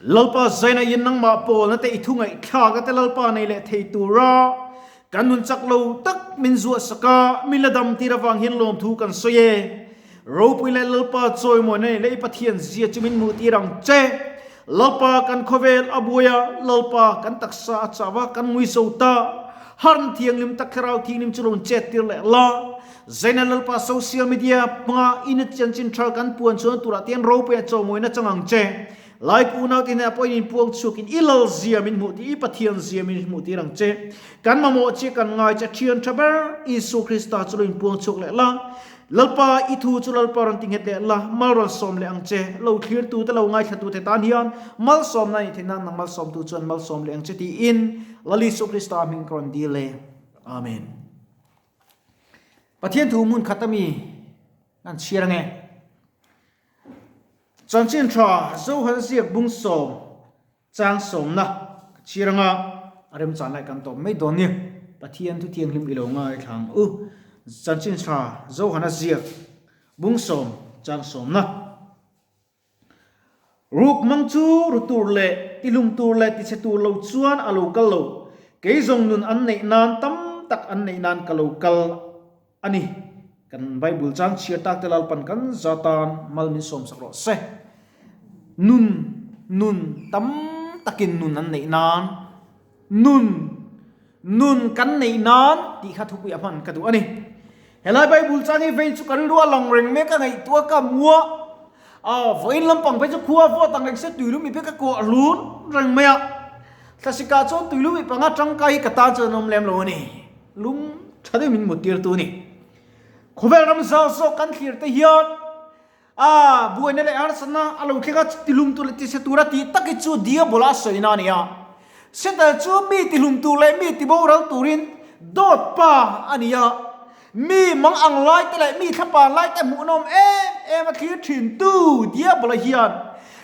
Lalpa zaina in nangmah pawlna te i thu ngaihthlak a te Lalpa nei leh thei tura kan nun chak lo tak min zuah sak a, min la dam tir avang hian lawmthu kan sawi e. Ropui leh Lalpa chawimawina nei leh i Pathian zia chu min hmuh tir ang che. Lalpa kan khawvel a buai a, Lalpa kan taksa a chau a, kan ngui zo ta. Harn thianghlim tak thlarau thianghlim chu lo chet tir leh la. Zaina Lalpa social media hmanga i na chanchin thar kan puan chuan turah te hian ropui a chawmawina chang ang che. Lai unau te hnenah pawh in inpuang chhuakin i lal zia min hmuh tir, i Pathian zia min hmuh tir ang che. Kan mamawh che kan ngai che Thian tha ber Isua Krista chu lo inpuang chhuak leh la. Lalpa i thu chu Lalpa rawn ti nghet leh la, mal rawn sawm leh ang che. Lo thlirtu te lo ngaithlatu te tan hian malsawmna a nih theih nan nang malsawmtu chuan malsawm leh ang che tiin Lal Isua Krista hming ka rawn dil e. Amen. Pathian thu hmun khat ami an chhiar ange. Chanchin tha Zohan ziak bung sawm chang sawmna ka chhiar anga a remchan lai kan tawp mai dawn ni. Pathian thu thianghlim i lo ngaithla ang u. Chanchin tha Zohana ziak bung sawm chang sawmna. Ruk mang chu ru tur leh tihlum tur leh tichhe tur lo chuan a lo kal lo. Kei zawng nun an neih nan tam tak an neih nan ka lo kal a ni. Kan Bible chang chhiar tak te Lalpan kan za tan mal min sawm sak rawh se. Nun, nun tam takin nun an neih nan, nun, nun kan neih nan tih kha thupui a hman ka duh a ni. Helai Bible chang hi vei chu ka rilru a lang reng mek a ngaihtuah ka mua a vawiin lampang phei chu khua vawt ang reng se tuilum i phei ka kuah hlun reng mai a thlasika chuan tuilum i panga tangkai hi ka tan chuan an awm lem lo a ni lum tha deuh min mut tir tu a ni khawvel ram zau zawk kan thlir te hian a buaina leh harsatna a lo thleng a tilum tur leh tise tura tih tak hi chu diabola a sawina a ni a Satan chu mi tihlum tur leh mi tiboral turin dawt pa a ni a mi mang ang lai te leh mi thlapa lai te hmuhnawm em em a thlir thin tu diabola hian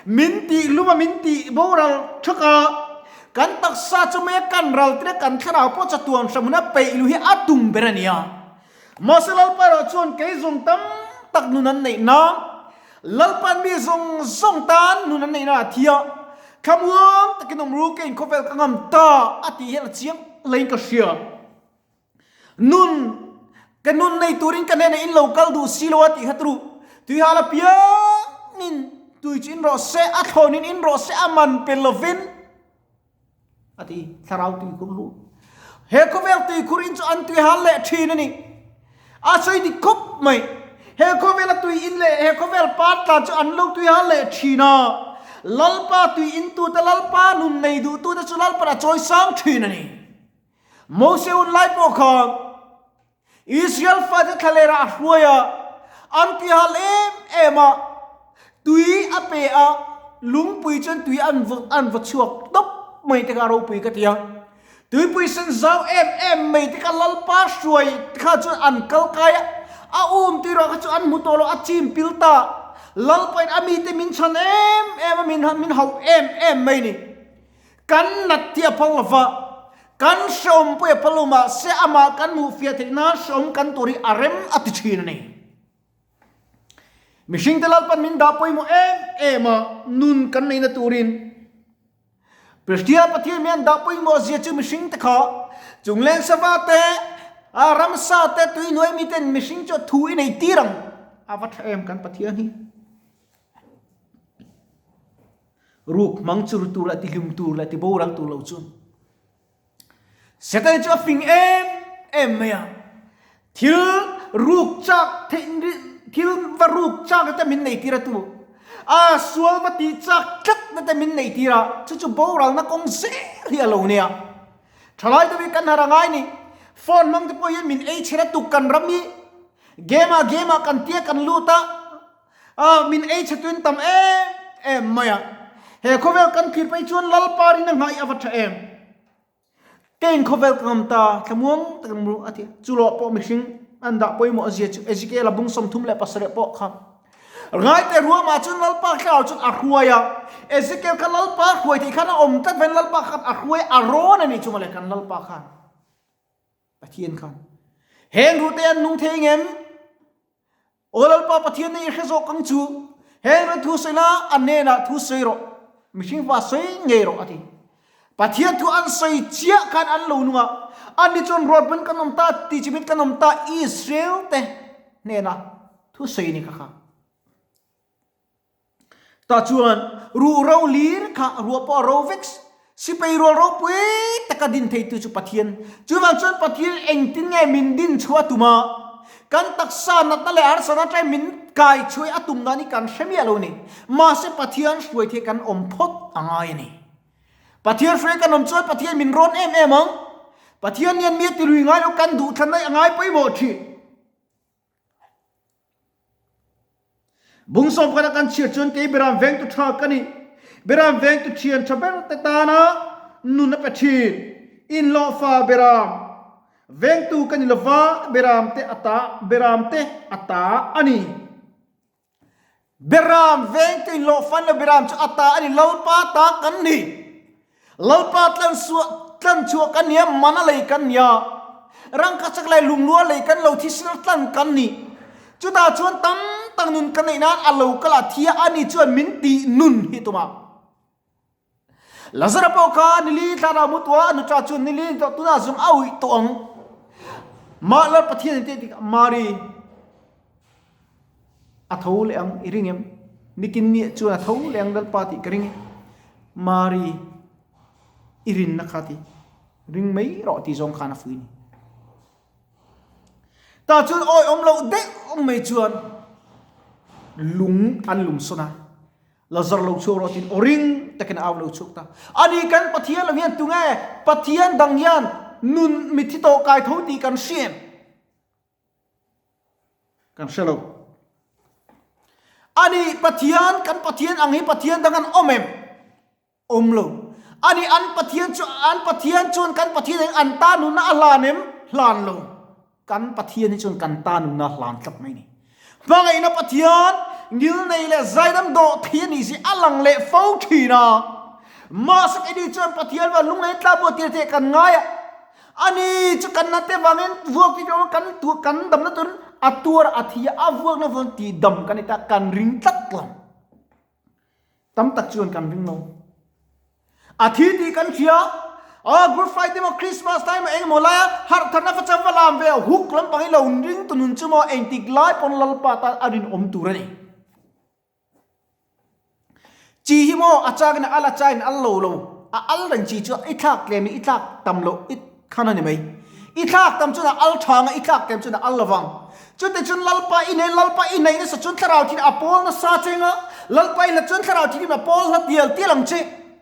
min tihlum a min tihboral thak a kan taksa chu mei a kan ral tir a kan thlarau pawh chatuan hram hun a peih lu hi a tum ber a ni a. Mahse Lalpa erawh chuan kei zawng tam tak nun an neih nan, Lalpa'n mi zawng zawng tan nun an neih nan a thi a, thlamuang takin awm ru keiin khawvel ka ngam ta a tih hian a chiang hlein ka hria. Nun, ka nun nei turin ka hnenah in lo kal duh si lo a tih kha turu, tuihal apiangin tui chu in rawh se, a thlawnin in rawh se, a man pe lovin. A ti, thlarau tuikhur lu. He khawvel tuikhur in chu an tui hal leh thin a ni. A sawi dik khawp mai. He khawvel a tui in leh he khawvel pa tla chu an lo tui hal leh thin a. Lalpa tui in tu te Lalpa nun nei duh tu te chu Lalpan a chawi sang thin a ni. Mose hun lai pawh khan Israel fate thlalera a hruai a, an ti hal em em a, tui a pe a, lungpui chuan tui an va an va chhuak tawp mai te kha a ropui ka ti a. Tuipui sen zau em em mai te kha Lalpa hruai te kha chuan an kal kai a, a um tih erawh kha chu an hmu tawh lo, a chim pil ta. Lalpain a mite min chhan em em a, min min hauh em em mai ni. Kan nat hi a phal lo va, kan hreawm pawh hi a phal lo mahse amah kan hmuh fiah theih nan hreawm kan tur hi a rem a ti thin a ni. Mihringte Lalpan min dah pawimawh em em a, nun kan neihna turin Kristian Pathian hian dah pawimawh zia chu mihringte kha chungleng sava te, ramsa te, tuihnuai miten mihring chu thu i nei tir ang a va tha em kan Pathian hi. Ruk hmang chu ru tur leh tihlum tur leh tiboral tur lo chu. Satan chu a fing em em mai a. Thil ruk chak theih thil va ruk chak te min nei tir a tu. A sual va tih chak tlat na te min nei tir a. Chu chu boralna kawng zel hi a lo nia. Thalai te hi kan har a ngai ni. Phone hmang te pawh hian min ei chhe na tuk kan ram hi. Game ah game ah kan tia kan lut a. A, min ei chhe tuin tam em em mai a. He khawvel kan thlir phei chuan Lalpa rin a nghah i a va tha em. Kein khawvel ka ngam ta, thlamuang tak in ru a ti. Chu lawh pawh mihring an dah pawimawh a zia chu Ezekiel a bung 37 pawh kha. Ngaite ruamah chuan Lalpa thlarau chuan a hruai a. Ezekiel kha Lalpa hruai theih khan a awm tlat vain Lalpa khan a hruai a rawn a nih chu mawle kan Lalpa khan. Pathian khan. Heng rute an nung thei ngem? Aw Lalpa Pathian nei i hre zawk ang chu, heng ran thu sawi la, a hnenah thu sawi rawh. Mihring fa sawi ngei rawh a ti. Pathian thu an sawi chiah khan an lo nung a, anni chuan ruatbun kan awm ta, tichimit kan awm ta Israel te hnena thu sawi ni kha kha. Tah chuan ruh ro lir kha ruah pawh a ro vek, sipai rual ropui taka din theitu chu Pathian. Chuvang chuan Pathian engtin nge min din chhuah a tum a, kan taksa natna leh harsatna atangin min kai chhuai a tum dan hi kan hre miah lo a ni. Mahse Pathian hruai thei kan awm phawt a ngai a ni. Pathian hruai kan awm chuan Pathian min rawn em em ang. Pathian hian mi a tilui ngai lo kan duhthlanna hi a ngai pawimawh thin. Bung sawm khat a kan chhiar chuan kei Beram vengtu tha ka ni. Beram vengtu thian tha ber te tana nun a pe thin. Inhlawhfa Beram vengtu ka ni lova Beram te ata Beram te a ta a ni. Beram vengtu inhlawhfa ni lo Beram chu a ta a ni Lalpa ta kan ni. Lalpa tlansuah tlanchhuah kan nia, mana lei kan nia, rangkachak leh lunglua lei kan lo thisel tlan kan ni. Chutah chuan tam tak nun ka neih nan a lo kal a thia a ni chuan min tih nun hi tum a. Lazara pawh kha nili thla rau mu tua a nuṭa chuan nili tawh tunah zawng a uih tawh ang. Mah Lal Pathian in tih tikah Mari A tho leh ang, i ring em? Nikin nia chuan a tho leh ang Lalpa tih ka ring e. Mari, i rinna kha ti ring mai rawh tih zawng khan a fui ni. Tah chuan awi awm loh deuh mai chuan lung an lung sawn a, Lazar lo chhuak rawh tiin aw ring takin a au lo chhuak ta. Ani kan Pathian lo hian tunge Pathian dang hian nun mitthi tawh kai tho tih kan hria em? Kan hre lo. Ani Pathian, kan Pathian ang hi Pathian dang an awm em? Awm lo. Ani an Pathian chu, an Pathian chuan kan Pathian ang an ta nunna a hlan em? Hlan lo. Kan Pathian hi chuan kan ta nunna a hlan tlat mai ni. Hmangaihna Pathian, ngilnei leh zaidam dawh thei a nih si a lang leh fo thin a. Mahse kei ni chuan Pathian va lunglei tlakbuak tir theih kan ngai a. Ani chu kan nate vangin vuak ti ṭawng kan tu kan damna turin a tuar a thi a, a vuakna vang ti dam kan ni ta, kan ring tlat lo. Tam tak chuan kan ring lo. A thi tih kan hria, a Good Friday maw Christmas lai maw engemaw laia harh tharna fa chang va lam ve a, huk lampang hi lo ring tu nun chu maw engtik lai pawn Lalpa tan a rinawm tur a ni. Chi hi maw a chak in a al a chak in al lo lo a al reng chi chu i thlak tlem in i thlak tam loh i khan a ni mai. I thlak tam chuan a al tha ang a i thlak tlem chuan a al lovang. Chute chuan Lalpa i nei Lalpa i nei nasa chuan thlarau thin a pawl nasa cheng a Lalpa i hlat chuan thlarau thin in a pawl hla tial tial ang che.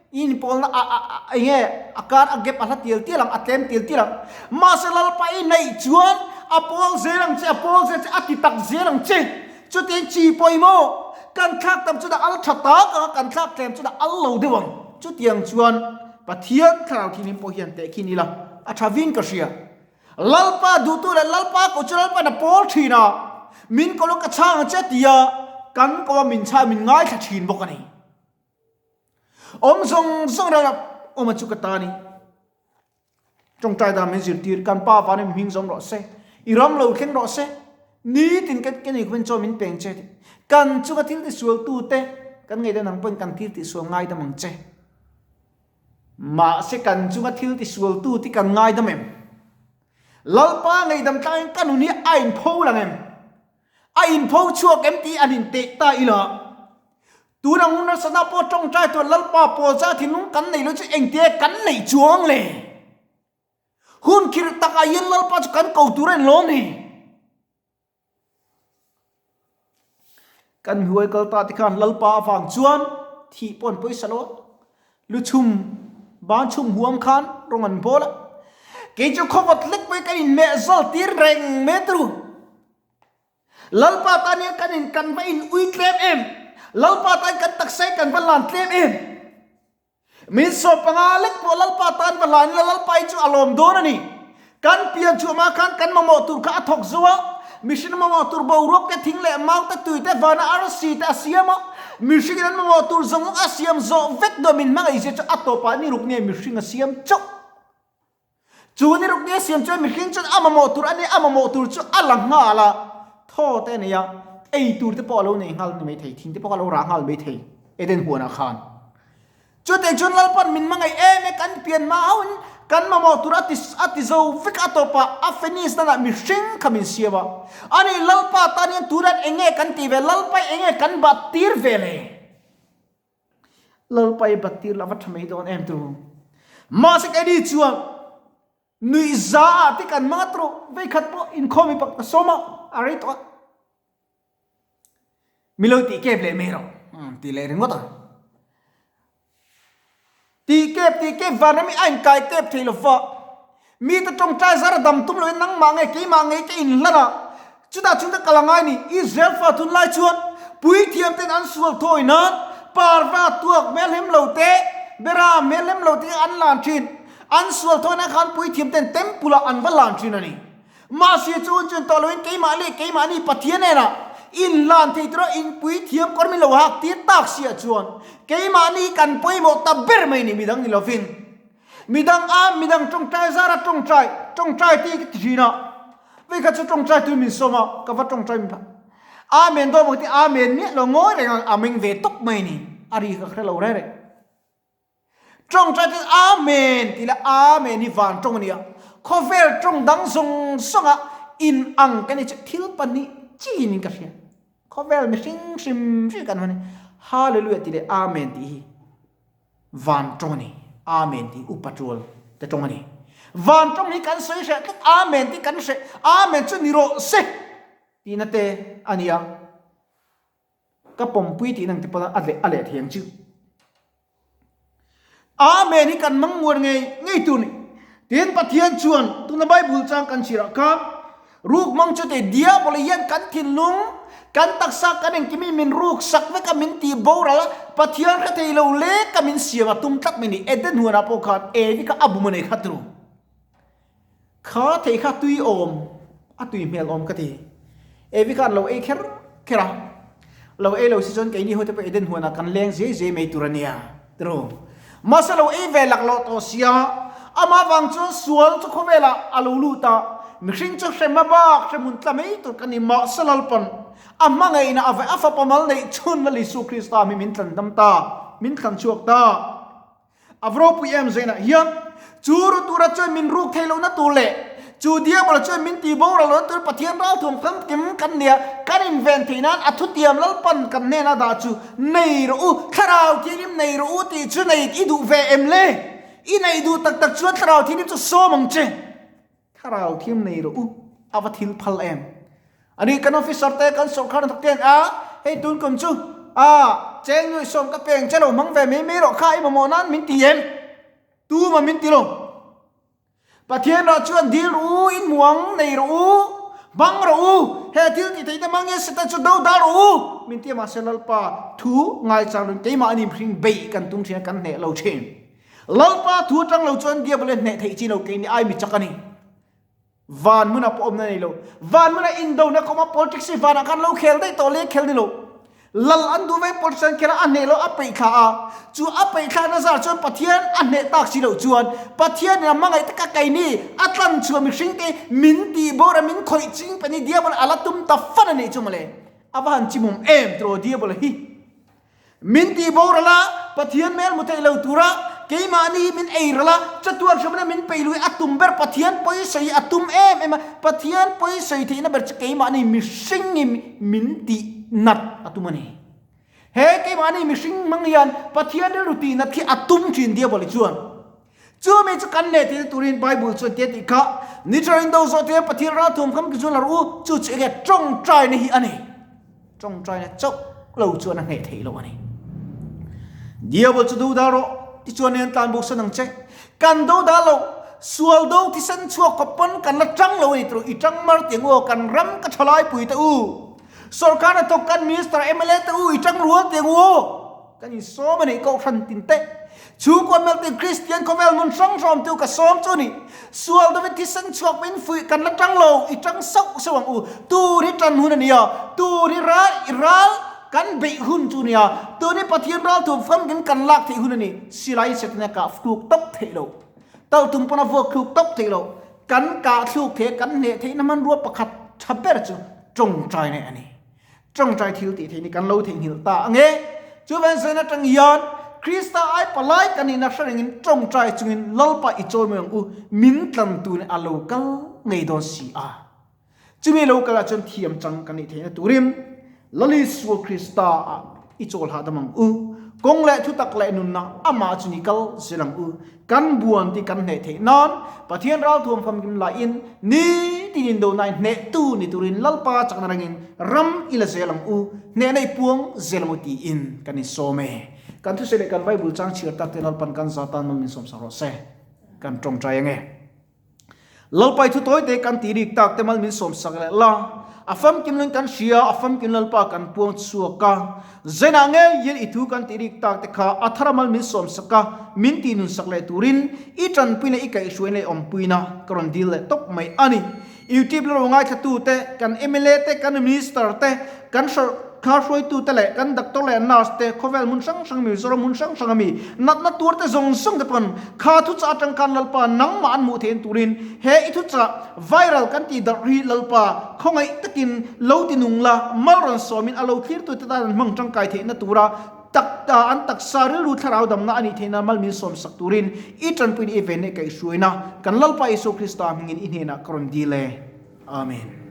I inpawlna a a a enge a kar a gap a hla tial tial ang a tlem tial tial ang. Mahse Lalpa i neih chuan a pawl zel ang che a pawl zel che a ti tak zel ang che. Chutiang chi pawimawh kan thlak tam chuan a al tha tak ang a kan thlak tlem chuan a al lo deuh ang. Chutiang chuan Pathian thlarau thianghlim pawh hian tehkhin ila a tha vin ka hria. Lalpa duhtu leh Lalpa ko chu Lalpa'n a pawl thin a, min ko lo ka chhang ang che a ti a, kan ko a min chhang min ngaithla thin bawk a ni. Awm zawng zawng reng a awm a chu ka ta ni. Tawngtai dan min zirtir, kan pa van in hming zawm rawh se, i ram lo thleng rawh se, nitin kan ke nei khumin chaw min peng che tih. Kan chunga thil tisual tu te kan ngaihdan ang pawhin kan thil tisual ngaidam ang che. Mahse kan chunga thil tisual tu te kan ngaidam em? Lalpa ngaihdam tlangin ka nun hi a inpho lang em? A inpho chhuak em tih an inteh ta ila. Tun ang hun harsatna pawh tawngtai tuah Lalpa pawl cha thinlung kan nei lo chu engtia kan neih chuang le? Hun khirh takah hian Lalpa chu kan ko tur a ni lo ni. Kan huai kal ta te khan Lalpa avang chuan thih pawh an pawisa lo a, lu chhum ban chhum huam khan rawng an bawl a, kei chu khawvat lek pawhin kan inmeh zal tir reng mai turu. Lalpa tan hian kan in kan va in ui tlem em? Lalpa tan kan taksa hi kan va lan tlem em? Min sawpanga lek pawh Lalpa tan va hlan ila Lalpa hi chu a lawm dawn a ni. Kan pian chhuah hma khan kan mamawh tur kha a thawk zo a, mihring mamawh tur boruak te, thing leh mau te, tui te, vana arsi te a siam a, mihringin an mamawh tur zawng zawng a siam zawh vek dawn min hmangaihzia chu a tawpah ni ruk nge mihring a siam chauh. Chu ni ruk nia siam chuan mihring chuan a mamawh tur a nia, a mamawh tur chu a la nghal a, thaw te a nei a, ei tur te pawh a lo nei nghal ni maithei, thing te pawh a lo rah nghal maithei Eden huanah khan. Chutei chuan Lalpan min hmangaih em e, kan pian hma hauhin kan mamawh tur a ti a ti zo vek a tawpah a finish nanah mihring kha min siam a. Ani Lalpa tan hian tunah eng nge kan tih ve, Lalpa eng nge kan bat tir ve le? Lalpa i bat tir la va tha mai dawn em tu. Mahse keini chuan nuih za ah te kan hmang a tawh veikhat pawh inkhawm i pak ta sawm a, a rei tawh a. Mi lo tih kep leh mai rawh tih leh ringawt a. Tih kep tih kep vanram hi a inkai kep thei lo va. Mite tawngtai zar a dam tum loin nangmah nge keimah ngei ka inhlan a, chutah chuan ka kal a ngai ni. Israel fa tunlai chuan puithiam ten an sual thawi nan parva tuak hmelhem lo te, bera hmelhem lo te an lan thin. An sual thawi nan khan puithiam ten temple ah an va lan thin a ni. Mahse chu hun chuan tawh loin keimah leh keimahni Pathian hnenah inhlan thei tura inpuithiam kawr min lo hak tir tak siah chuan keimahni kan pawimawh ta ber mai ni midang ni lovin midang a midang tawngtai zara tawngtai tawngtai tih ka ti thin a, vei kha chu tawngtai tur min sawm a ka va tawngtai min phah Amen dawn ang tih Amen miah lo ngawi reng ang a meng ve tawp mai ni a ri ka hre lo reng reng. Tawngtai chu Amen tih leh Amen hi van tawng a ni a, khawvel tawng dang zawng zawnga in ang ka ni chu thil pahnih chin in ka hria. Khawvel mihring hrim hrim kan hman hi Hallelujah tih leh Amen tih hi van tawng a ni. Amen tih upa tual te tawng a ni. Van tawng hi kan sawi hreh tlat Amen tih kan hreh Amen chu ni rawh se tihna te a ni a. Ka pawmpui tih nang te pawn a leh a leh thei ang chu. Amen hi kan mang muar ngei ngei tur ni. Tin Pathian chuan tuna Bible chang kan chhirah khan ruk mang chu te diabol hian kan thinlung kan taksa kan engkimi min ruk sak vek a min tih boral a Pathian hre thei lo lek a min siam a tum tlat mai ni. Eden huanah pawh khan Evi kha a bum a nei kha turu. Kha thei kha tui awm, a tui hmel awm ka ti. Evi khan lo ei kher kher a, lo ei lo si chuan keini ho te pawh Eden huanah kan leng zei zei mai tur a nia, tiraw? Mahse lo ei ve laklawh tawh sia, amah vang chuan sual chu khawvelah a lo lut a, mihring chu hrem a bak hrehmun tla mai tur ka ni, mahse Lalpan a hmangaihna a vaih a fapa mal neih chhun Lal Isu Krista mi min tlan dam ta, min thlan chhuak ta. A va ropui em zainah hian chu ru tura chuan min ruk thei lohna tur leh chu diabola chuan min tih boral lohna tur Pathian ralthuam kan kim kan nia kan inven theih nan a thutiam Lalpan kan hnena dah chu nei rawh u, Thlarau Thianghlim nei rawh u tih chu nei i duh ve em le? I neih duh tak tak chuan Thlarau Thianghlim chu sawm ang che. Thlarau Thianghlim nei rawh u, a va thil phal em? Ani kan officer te kan sawrkar hnathawk te an a, hei tun kum chu a cheng nuih sawm ka peng che lo hmang ve mai mai rawh kha i mamawh nan min ti em? Tuma min ti lo. Pathian rah chuan dil rawh u, in muang nei rawh u, hmang rawh u, he thil ti thei te hmang nge Satan chu do dah rawh u, min ti a mahse Lalpa thu ngaichang run keimah ani mihring beih kan tum thin a kan hneh lo thin. Lalpa thu atang lo chuan Diabol hian hneh theih chi lo kei ni ai mi chak a ni. Van hmunah pawh awmna nei lo. Van hmunah indona kawm a politics hi vanah khan lo khel daih tawh le khel ni lo. Lal an duh ve politics an khel a, a hneh lo a peih thla a. Chu a peih thla na zar chuan Pathian a hneh tak si loh chuan Pathian in a hmangaih taka kei ni a tlan chhuah mihring te min tih bawr a min khawih ching pe ni Diabol a la tum ta fan a nih chu mawle. A va han chimawm em tiraw Diabol hi. Min tih boral a, Pathian hmel hmu theih lo tura keimahni min ei ral a, chatuan hremna min peih lui a tum ber Pathian pawi sawi a tum em em a, Pathian pawi sawi theihna ber chu keimahni mihring hi min tih nat a tum a ni. He keimahni mihring hmang hian Pathian rilru tih nat khi a tum thin Diaboli chuan. Chu mi chu kan leh theihna turin Bible chuan tia tih kha, Ni tha in do zawh te Pathian ralthuam kham ki chuan la rawh u, chu chu enge tawngtaina hi a ni. Tawngtaina chauh lo chuan a hneh theih loh a ni. Diabol chu do dah rawh, tichuan nen tlan bo san ang che. Kan do dah lo, sual do thisen chhuak khawp pawn kan la tang lo a ni tawh, i tang mar tiang u, kan ram ka thalai pui te u, sorkar hnathawk kan minister mla te u, i tang rual tiang u. Kan insawm a nih kohhran tin te. Chhungkua hmeltin Kristian khawvel hmun hrang hrang awmtu ka sawm chu a ni. Sual deuhin thisen chhuak min fuih kan la tang lo, i tang sauh sauh ang u. Tur hi tan hun a ni a, tur hi ral i ral kan beih hun chu a ni a, tur hi Pathian ral thum famkim kan lak theih hun a ni. Silai Setana kah thluk tawp theih lo, talhtum pawn a vuak thluk tawp theih lo, kan kah thluk theih a kan hneh theihna hmanrua pakhat tha ber chu tawngtaina a ni. Tawngtai thil tih theih ni kan lo theihnghilh ta ang e. Chuvan sawn atang hian Krista ai palai kan nihna hre rengin tawngtai chungin Lalpa i chawi mai ang u, min tlan tur in a lo kal ngei dawn si a. Chumi lo kal ah chuan thiam chang kan nih theihna turin Lal Isua Krista ah i chawl hahdam ang u. Kawng leh thutak leh nunna amah chu ni kal zel ang u. Kan buan tih kan hneh theih nan Pathian ralthuam famkim laiin nitin indonain hnehtu ni turin Lalpa chakna rengin ram i la zel ang u, hnehna i puang zel ang u tiin kan insawm e. Kan thusawi leh kan Bible chang chhiar tak te Lalpan kan za tan mal min sawmsak rawh se. Kan tawngtai ang e. Lalpai thu tawi te kan tih rik tak te mal min sawmsak leh la, a famkim lung kan hria, a famkim Lalpa kan puang chhuak a, zenah nge hian i thu kan tih rik tak te kha a thara mal min sawmsak a, min tih nunsak leh turin i tanpuina i kaihhruaina i awmpuina ka rawn dil leh tawp mai a ni. Youtube la lo ngaithlatu te, kan mla te, kan minister te, kan sawrkar hruaitu te leh kan doctor leh nurse te, khawvel hmun hrang hrang mi, Mizoram hmun hrang hrang ami natna tur te zawng zawng te pawn kha thuchah atang khan Lalpa nangmah an hmuh theihna turin he i thuchah viral kan tih darh hi Lalpa khawngaih takin lo ti nung la, mal rawn sawmin a lo thlirtu te tan an hmang tangkai theihna tura Tak ta an taksa rilru thlarau damna a nih theihna mal min sawmsak turin i tanpuina i venna i kaihhruaina kan Lalpa Isua Krista hmingin i hnenah ka rawn dil e. Amen.